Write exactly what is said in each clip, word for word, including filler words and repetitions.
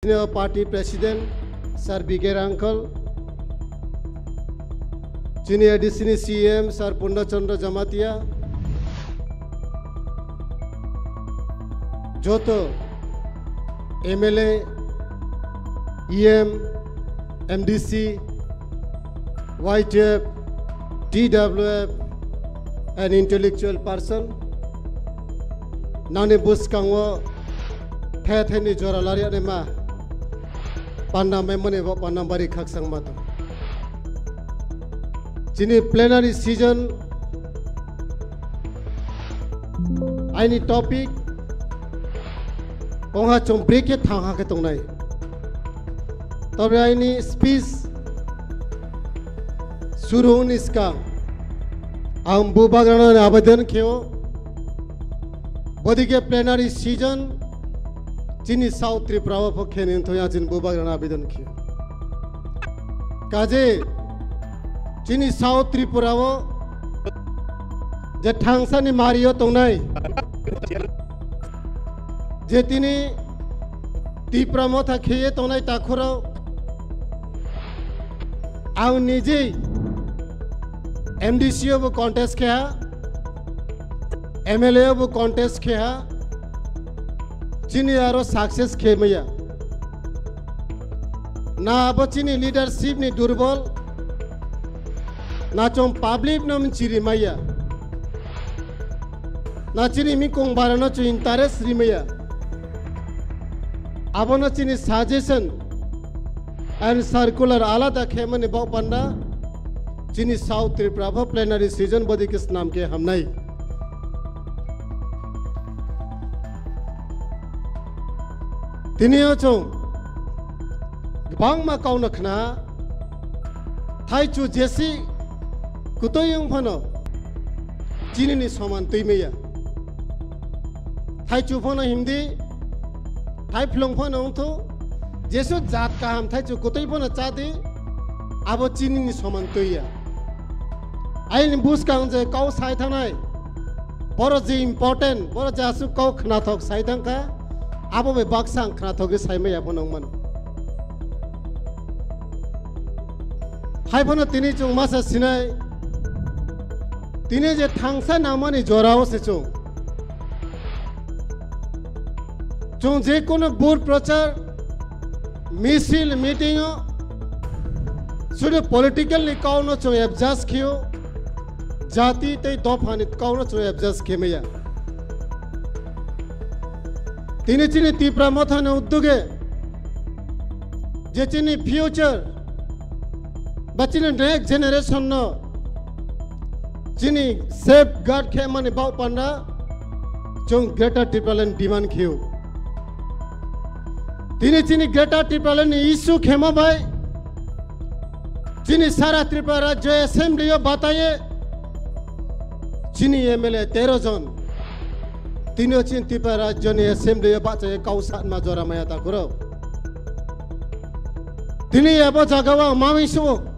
Senior Party President Sir B K Rangkhal, chini A D C ni C M Sir Purna Chandra Jamatia, joto M L A, E M, M D C, Y T F, T W F, and intellectual person, nangni bwskango the theni jora lariya ma panda memani bo panda bari khaksang ma tong. Chini plenary season aini topic kongha chwng break khe thang ha khe tongnai. Tobe aini speech suru wngni swkang ang bubagrano abedan kheo, bodike plenary season chini South Tripura o pho khe nini thoi ang chini bubagrano abedan kheo. Kaje chini South Tripura o je thangsani mario tongnai, je tini Tipra Motha kheye tongnai takhurok, ang nijei M D C o bo contest khe ha, M L A o bo contest khe ha, chini aro success khe maya. Na abo chini leadership ni durbol, na chwng public no mchiri maya, na chini mikong bara no chwng interest ri maya. Abono chini suggestion and circular alada khe mani bok panda chini South Tripura pho plenary season bodi khe snam khe hamnai. Tini o chwng kwbangma kauna khna, thaichu jesi kutui wng phano chinini soman twi maya. Thaichu phano himdi, thaiphlung phano wngthu, jesu jat kaham thaichu kutui phano chadi, abo chinini soman twi ya. Aini bwskang je kau sai thangnai, boro je important, boro je aswk kau khnathok sai thangkha, abo bai baksa ang khnathok ri sai maya phano wng mano. Hai phano tini chwng masa sinai, tini je thangsa nangmani jorao se chwng. Chwng je kono bur prochar, misil, meeting o, sudu political ni kau no chwng adjust khiyo, jati tei dopha ni kau no chwng adjust khemaya. Tini chini Tipra Motha ni uddoge, je chini future, ba chini next generation no chini safeguard khe mani bau panda chwng Greater Tipraland demand khiyo. Tini chini Greater Tipraland ni issue khema bai chini sara Tripura Rajya Assembly o bataye chini M L A tero jon. Tini o chini Tripura Rajya ni Assembly o bachaye kau satma jora maya ta kuro. Tini abo jaga o mami suo.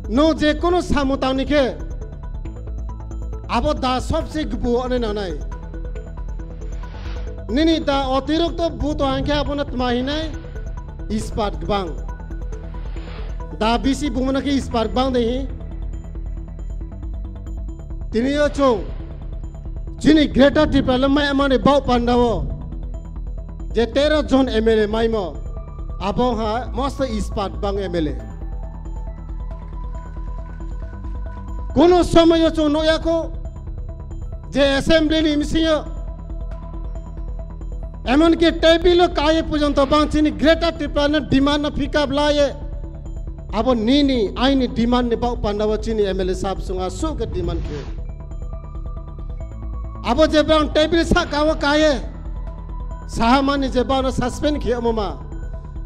No je kono samung tangni khe abo da sobse gbu ane nanai. Nini da otirokto bu to hangkhe abono tma hinai ispat gbang. Da bisi bumano khe ispat gbang de hi. Tini o chwng chini Greater Tipraland mai mani bau panda o je tero jon M L A maimo, abo ha mosto ispat bang M L A. Kono somoyo chwng nukya kho je assembly ni bisingo emonki table o kaiye porjonto bang chini Greater Tipraland demand no pick up laye. Abo nini aini demand ni bau panda o chini M L A sab chwng aswk khe demand khe. Abo je bang table saka o kaiye saha mani je bang no suspend khe omo ma.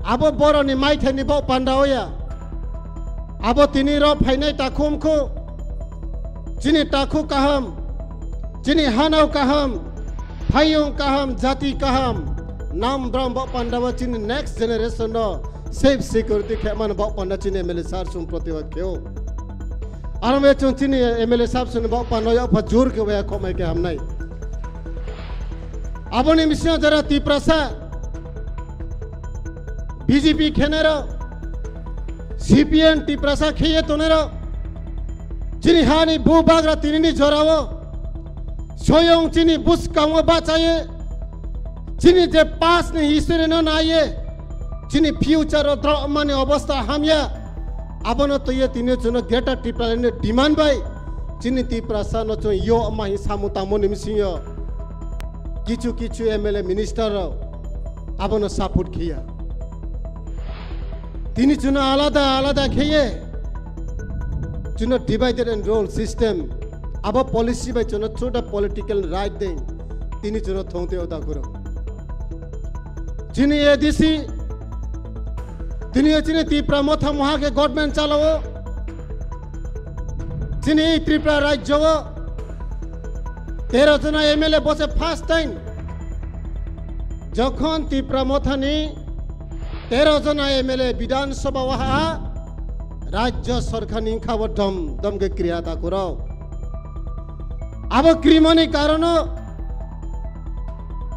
Abo boroni maithai ni bau panda o ya. Abo tini ro phainai takhum khu. Chini takhu kaham, chini hanao kaham, phayung kaham, jati kaham, nam bram bok panda bo chini next generation no safe security khe mano bok panda chini M L A sir sum protibad kheo. Aro me chung chini M L A sir sum bok panda yak pha jur khe waya khomai khe hamnai. Aboni bisingo jara Tiprasa B J P khenero, C P M Tiprasa kheye tonero, chini hani bubagra tinini jorao, soyong chini bwskango bachaye, chini je past ni history no naiye, chini future o dromani obostha hamya, abono toye tini chwngno Greater Tipraland ni demand bai, chini Tiprasa no chwng yo ma hi samu tamo ni misingo, kichu kichu M L A minister rok abono support khiya. Tini chwngno alada alada kheye, chwngno divided and rule system, abo policy bai chwngno chuda political right deng, tini chwngno thongte o dakurok. Chini A D C, tini chini Tipra Motha moha khe government chalao, chini Tripura rajyo o tero jona M L A bose first time. Jokhon Tipra Mothani tero jona M L A Bidhan Sabha o ha, Rajya Sarkar ni kha bo dom dom khe kriya ta kuro. Abo krimani karono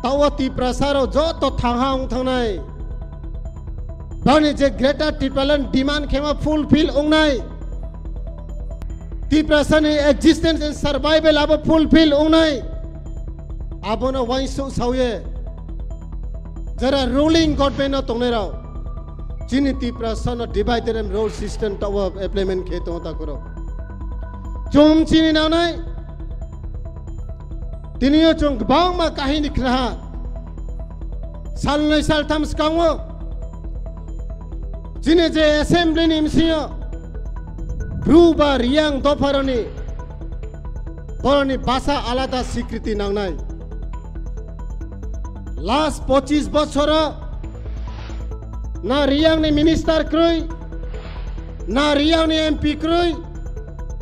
tawa Tiprasa rok joto thangha wng thangnai. Bani je Greater Tipraland demand khema fulfill wngnai. Tiprasani existence and survival abo fulfill wngnai. Abono uansuk sawi, jara ruling government no tongnai rok, chini Tiprasa no divided and rule system tawa implement khe tongo ta kuro. Chum chini nanai, tini o chwng kwbangma kahini khnaha. Salnwi saltham swkango chini je assembly ni bisingo Bru ba Riyang dopharoni boroni basa alada sikriti nangnai. Last pochis bochoro na Riyang ni minister kwrwi, na Riyang ni M P kwrwi,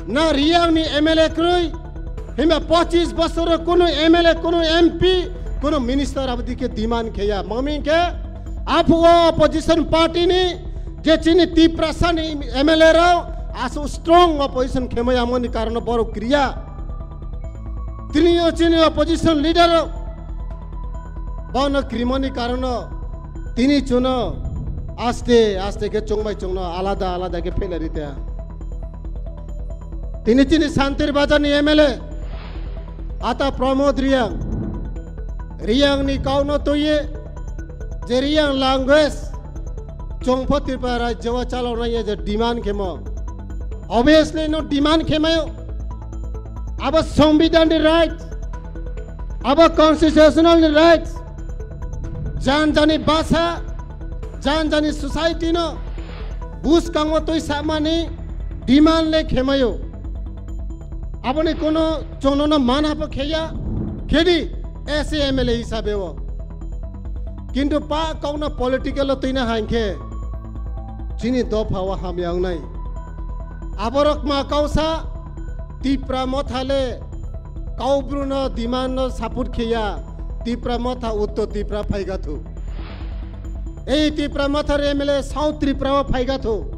na Riyang ni M L A kwrwi, himba pochis bosoro kunu M L A, kunu M P, kunu minister abodi khe demand kheya. Mami khe aphuo opposition party ni je chini Tiprasa ni M L A rok asu strong opposition khemai amoni karono borok kriya. Tini o chini opposition leader rok bono krimoni karono tini chuno aste aste khe chongbai chongno alada alada khe phelai rite. Tini chini Santir Bazar ni M L A ata Pramod Riyang, Riyang ni kauno toye je Riyang language chongpho Tripura rajyo o chaloknai je demand khemo. Obviously no demand khemayo. Abo Songbidan ni right, abo constitutional ni right. Jan jani basa, jan jani society no bwskango twi samani demand le khemayo. Aboni kono chwngno mana bo kheya, khedi S A M L A hisabe o. Kintu pa kauna political o twina hankhe chini dopha o hamya wngnai. Aborok ma kausa Tipra Motha le Kaubru no demand no support kheya, Tipra Motha Uttor Tipra phaigathu. Ei Tipra Motha M L A South Tripura o phaigathu.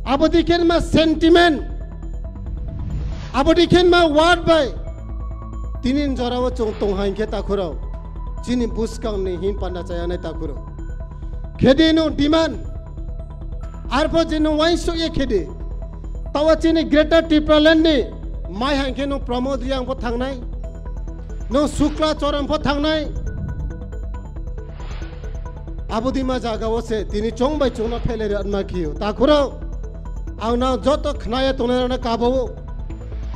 Abo dikhen ma sentiment, abo dikhen ma word bai tinin jorao chwng tongha hinkhe takhurok chini bwskang ni him panda chayanai takhurok. Khedi no demand, arpho je no uansuk ye khedi. Tawa chini Greater Tipraland ni mai hankhe no Pramod Riyang pho thangnai, no Sukla Choron pho thangnai. Abodima jaga o se tini chong bai chongno phelai rwma khiyo. Takhurok ang nang joto khnaya tongnai rokno kabo o.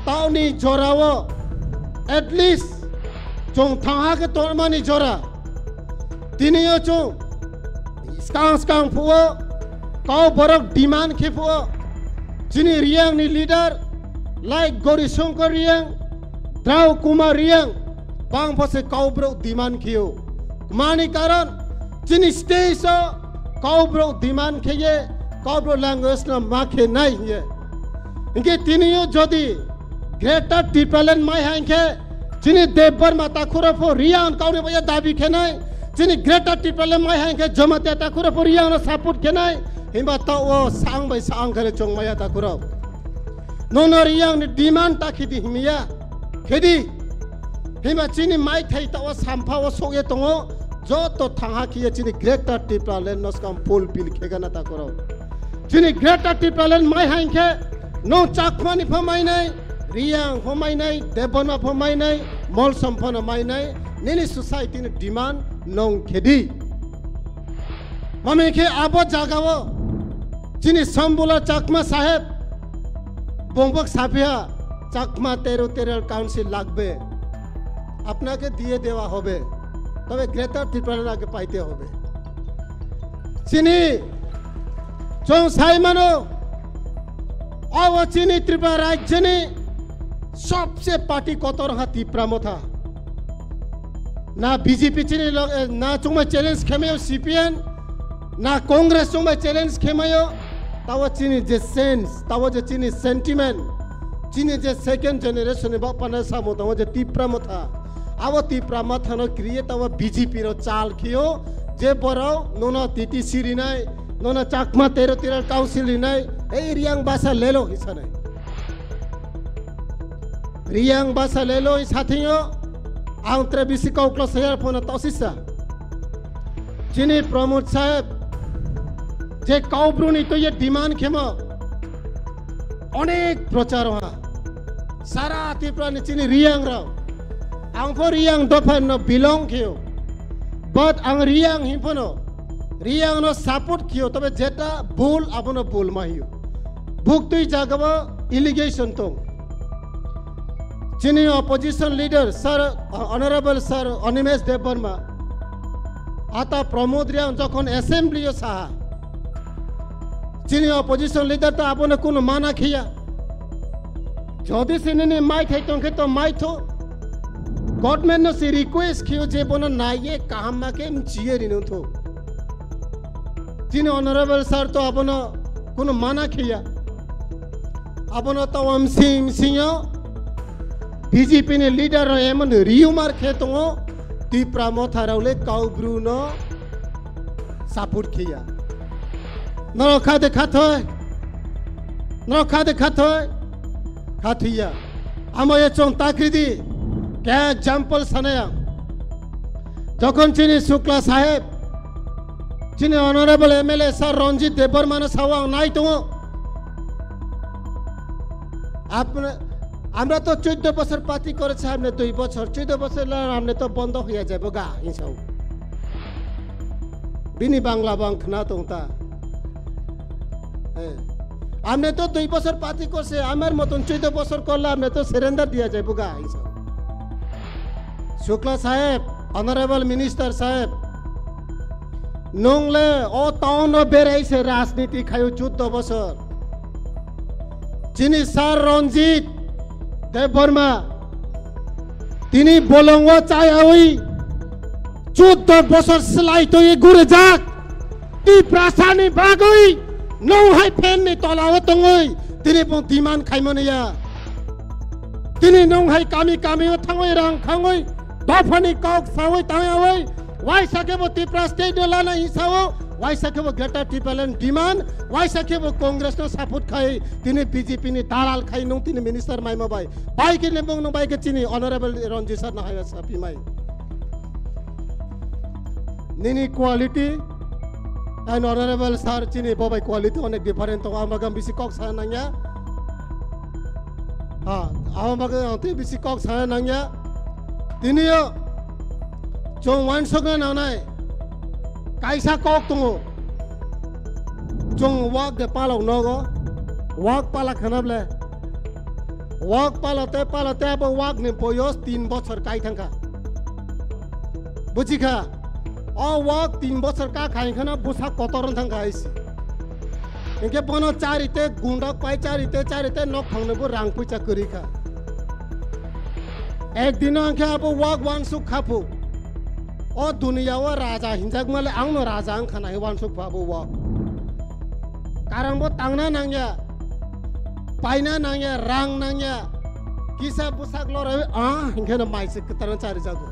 Taoni jora o at least chong thangha khe tongmani jora. Tini o chong skang skang phuo kau borok demand khe phuo. Chini Riyang ni leader like Gori Shankar Riyang, Drau Kumar Riyang, bang pho se kau borok demand khiyo. Mani karon chini stage o kau borok demand kheye, kau borok language no ma khe nai hiye. Hinkhe tini o jodi Greater Tipraland mai hai hinkhe chini Debbarma takhuro pho Riyang kauni baya dabi khe nai, chini Greater Tipraland mai hai hinkhe Jamatia takhuro pho Riyang no support khe nai, himba ta o sang bai sang khe chong maya takhuro. Nono Riyang ni demand ta khidi himiya. Khedi. Hima chini mai thai ta o sampha o sokye tongo. Joto thangha khiye chini Greater Tipraland no swkang fulfill khegana ta koro. Chini Greater Tipraland mai hai khe no Chakmani pho mainai, Riyang pho mainai, Debbarma pho mainai, Molsom pho no mainai, nini society ni demand nong khedi. Mami khe abo jagao chini Sambula Chakma saheb bongbok saphiya Chakma territorial council lagbe, apnake diye dewa hobe, tobe Greater Tipraland age paite hobe. Chini chong sai mano, abo chini Tripura rajyoni sobse party kotor ha Tipra Motha. Na B J P chini log, eh, na chungma challenge khemayo C P M, na Congress chungma challenge khemayo, tawa chini je sense, tawa je chini sentiment, chini je second generation ni bapana samo tawa je Tipra Motha, abo Tipra Motha no create tawa B J P ro chal khiyo, je borok nono T T C rinai, nono Chakma Territorial Council rinai, ei Riyang basa lelo hisanai. Riyang basa lelo sathingo ang tre bisi kau kla sayar phone tosisa. Chini Pramod saheb je kau bruni to ye demand khemo onek prochar ha. Sara Tripura ni chini Riyang rao. Ang pho Riyang dopha no belong kheo. But ang Riyang hinphano Riyang no support kheo, tobe jeta bul abono bul ma hiyo. Buktui jagao allegation tong. Chini opposition leader sir, uh, Honorable Sir Animesh Debbarma, ata Pramod Riyang jokhon assembly o saha, chini opposition leader ta abono kuno mana khiya. Jodi se nini mai thai tong khe to mai tho. Government no se request khiyo je bono naiye kaham ma khe mchiye rino tho. Chini Honorable Sir to abono kuno mana khiya. Abono tawam sing singo B J P ni leader rok emon rumor khe tongo, Tipra Motha rok le Kaubru no support khiya. Norok kha de khathoi, norok kha de khathoi, khathiya. Amo ye chong takri di, khe example sanaya. Jokhon chini Shukla saheb, chini Honorable M L A Sir Ranjit Debbarma no sao ang nai tongo. Apna-, আমরা তো চোদ্দ বছর পার্টি করেছে, আপনি দুই বছর, চোদ্দ বছর লা আপনি তো বন্ধ হয়ে যাবো গা, হিংসাও। Bini Bangla bang khna tong ta. Eh. আপনি তো দুই বছর পার্টি করছে, আমার মতন চোদ্দ বছর করলে আপনি তো সারেন্ডার দিয়া যাবো গা, হিংসাও। Shukla saheb, Honorable Minister saheb, nung le o town o berai se rajniti khayo chuddo bosor. Chini sir Ranjit Debbarma, tini bolong o chayawi chuddo bosor slai toye gure jak. Tiprasani bagwi nung hai fan ni tola o tongwi tini bo demand khaimani ya. Tini nung hai kami kami o thangwi rang khangwi dophani kok sawi tangyawi waisa khe bo Tipra state no lana hisao, waisa khe bo Greater Tipraland demand, waisa khe bo Congress no support khai, tini B J P ni dalal khai nung tini minister maima bai. Bai khe nung nung bai khe chini Honorable Ranjit sir no hai sapi mai. Nini quality and Honorable sir chini bobai quality onek different tongo, ang bagwi bisi kok sana nangya. Ha, ang bagwi ang tei bisi kok sana nangya. Tini yo chong wansokna nangnai kaisa kok tongo. Chong wak de palok nogo, wak pala khana ble. Wak palote palote abo wak ni boyos tin bochor kai thangkha. Buji kha? O wak tin bochor ka khai khana busa kotor wng thangkha hai se. Hinkhe bono charite gundok pai charite charite nok thangno bo rang puisa kwrwi kha. Ek dino hinkhe abo wak wansuk kha phu. O duniya o raja hinjak male ang no raja wng khana hai wansuk phu abo wak. Karang bo tangna nangya, paina nangya, rang nangya, kisa bwsak loroi, ah, hinkhe no mai se kwtaro chari jago.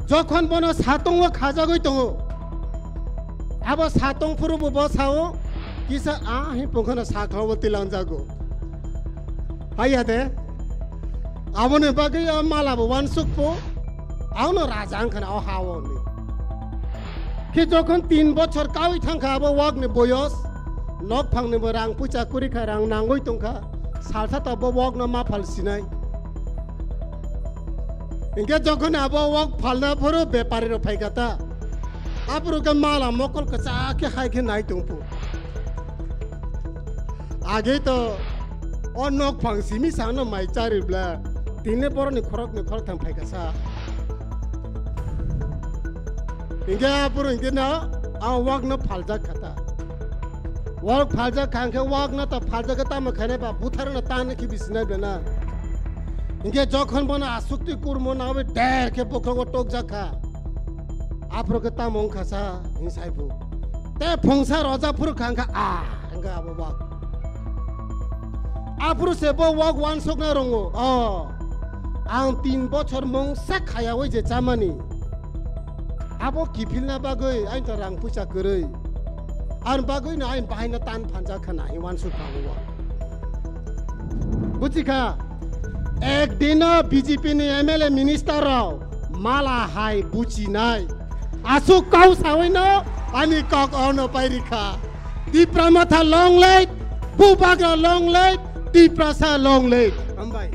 Jokhon bono satung o khajagwi tongo, abo satung phuru bo bo sao, kisa, ah, hin pungkhano sakha o tilang jago. Haiya de. Aboni bagwi a mala bo wansuk po, ano raja wngkha na o ha o ni. Khe jokhon tin bochor kawi thangkha abo wak ni boyos, nok phang ni bo rang puisa kuri kha, rang nangwi tongkha, salsa ta bo wak no ma phal sinai. Hinkhe jokhon abo wak phalna phuru bepari rok phaikha ta, aphuru khe mala mokol kwchak khe hai khe nai tongpo. Age to o nok phang simi sano mai chari bla, tini boroni khorok ni khorok thang phaikha sa. Hinkhe aphuru hinkhe no a wak no phaljak kha ta. Wak phaljak kha hinkhe wak no ta phaljak kha tamo khainai ba buthar no tan khe bisinai bla na. Hinkhe jokhon bono asukti kurmo nawi der khe bokhrogo tokjak kha. Aphuru khe tamo wngkha sa hinsai bu. Te phungsa roja phuru kha wngkha a wngkha abo wak. Aphuru se bo wak wansukna rongo. O, ang tin bochor mungsa khayawi je chamani. Abo kiphilna bagwi aini to rang puisa kwrwi. Ani bagwi no aini bahaino tan phanjak kha nahi wansuk phago. Buchikha, ek dino B J P ni M L A minister rok mala hai buchinai. Asuk kau sawi no ani kok ono pairikha. Tipra Motha long live, Bubagra long live, Tiprasa long live. Hambai.